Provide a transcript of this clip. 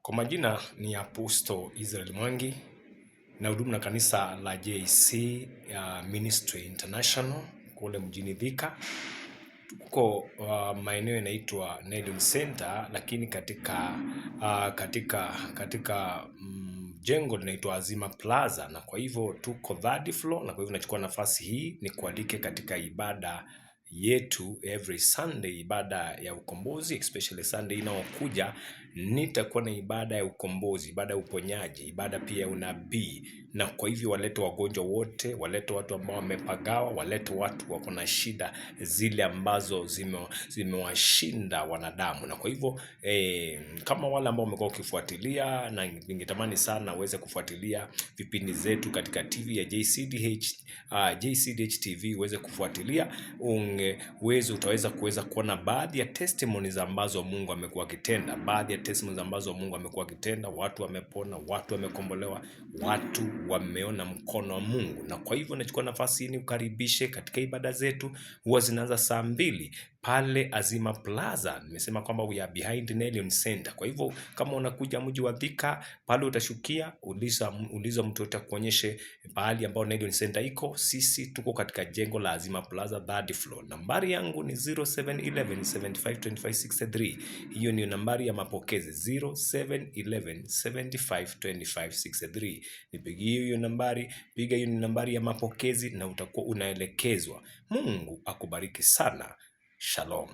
Kwa majina ni Apostle Israel Mwangi na hudumu na kanisa la JC Ministry International kule mjini Thika. Tuko maeneo yanaitwa Nedon Center, lakini katika jengo linaitwa Azima Plaza, na kwa hivyo tuko third floor, na kwa hivyo nachukua nafasi hii ni kualike katika ibada yetu every Sunday, ibada ya ukombozi, especially Sunday inayokuja nitakuwa na ibada ya ukombozi, ibada ya uponyaji, ibada pia ya unabii. Na kwa hivyo walete wagonjwa wote, walete watu ambao wamepagawa, walete watu wako na shida zile ambazo zimewashinda wanadamu. Na kwa hivyo kama wale ambao wamekuwa ukifuatilia, na ningetamani sana uweze kufuatilia vipindi zetu katika TV ya JCDH, JCDH TV uweze kufuatilia ungeweze utaweza kuweza kuona baadhi ya testimonies ambazo Mungu amekuwa akitenda, baadhi ya testimonies ambazo Mungu amekuwa akitenda, watu wamepona, watu wamekombolewa, watu wameona mkono wa Mungu. Na kwa hivyo nachukua nafasi hii nikukaribishe katika ibada zetu, huwa zinaanza saa 2 pale Azima Plaza. Nimesema kwamba we are behind Nelion Center. Kwa hivyo kama unakuja mji wa Thika pale utashukia, uliza mtu atakuonyeshe pahali ambao Nelion Center iko. Sisi tuko katika jengo la Azima Plaza third floor. Nambari yangu ni 0711 75 25 63. Hiyo ni nambari ya mapokezi 0711 75 25 63. Nipigie hiyo nambari, piga hiyo ni nambari ya mapokezi na utakuwa unaelekezwa. Mungu akubariki sana. Shalom.